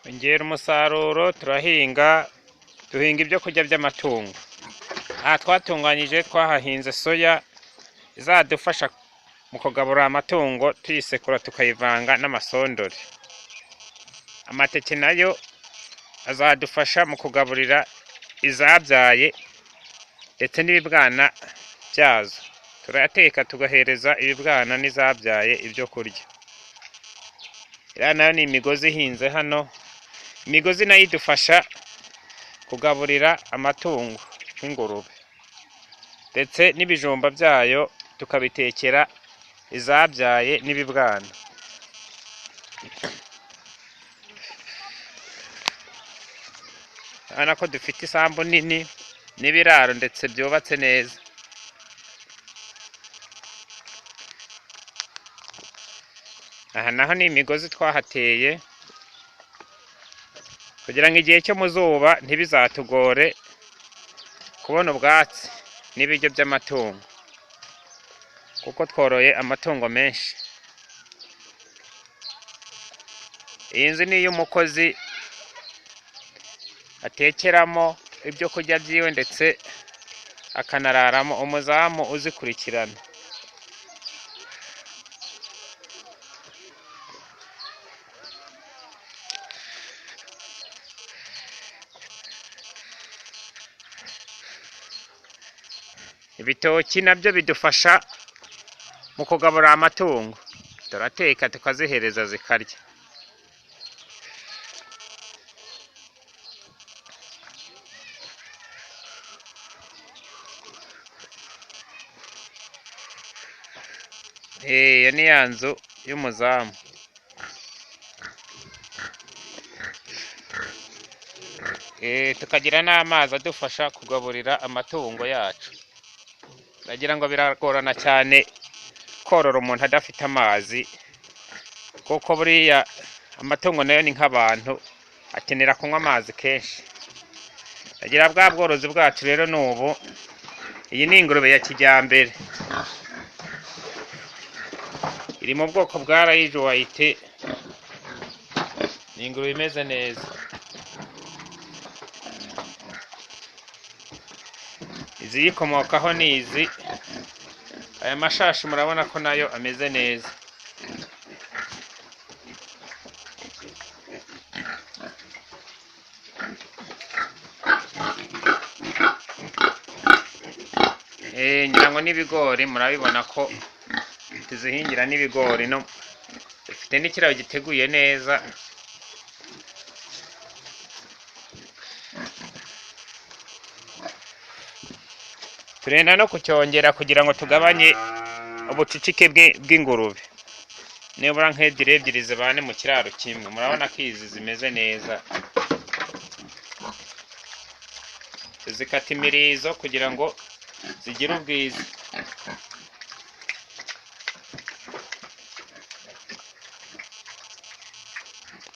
Ongera umusaruro, turahinga, duhinga ibyo kurya by'amatungo. Aha twatunganyije twahahinze soya izadufasha mu kugaburira amatungo, tuyisekura tukayivanga n'amasondore. Amateke nayo azadufasha mu kugaburira izabyaye ndetse n'ibibwana byazo. Turayateka tugahereza ibibwana n'izabyaye ibyo kurya. Iriya nayo ni imigozi ihinze hano. Imigozi nayo idufasha kugaburira amatungo nk'ingurube, ndetse n'ibijumba byayo tukabitekera izabyaye n'ibibwana. Urabona ko dufite isambu nini n'ibiraro ndetse byubatse neza. Aha naho ni imigozi twahateye kugira ngo igihe cyo mu zuba ntibizatugore kubona ubwatsi n'ibiryo by'amatungo, kuko tworoye amatungo menshi. Iyi nzu ni iy'umukozi atekeramo ibyo kurya byiwe ndetse akanararamo, umuzamu uzikurikirana. Ibitoki nabyo bidufasha mu kugaburira amatungo, turateka tukazihereza zikarya. Iyo ni ya nzu y'umuzamu. Tukagira n'amazi adufasha kugaburira amatungo yacu. Ndagira ngo biragorana cyane korora umuntu adafite amazi, kuko buriya amatungo nayo ni nk'abantu, akenera kunywa amazi kenshi. Ndagira bwa bworozi bwacu rero ni ubu. Iyi ni ingurube ya kijyambere, iri mu bwoko bwa Rayijuwayite, ni ingurube imeze neza. Iziyikomokaho ni izi. Aya mashashi murabona ko nayo ameze neza. Ngira ngo n'ibigori murabibona ko tuzihingira n'ibigori, no dufite n'ikiraro giteguye neza. Turenda no kucyongera kugira ngo tugabanye ubucucike bw'ingurube, nibura nk'ebyiri ebyiri zibane mu kiraro kimwe. Murabona ko izi zimeze neza, tuzikata imirizo kugira ngo zigire ubwiza.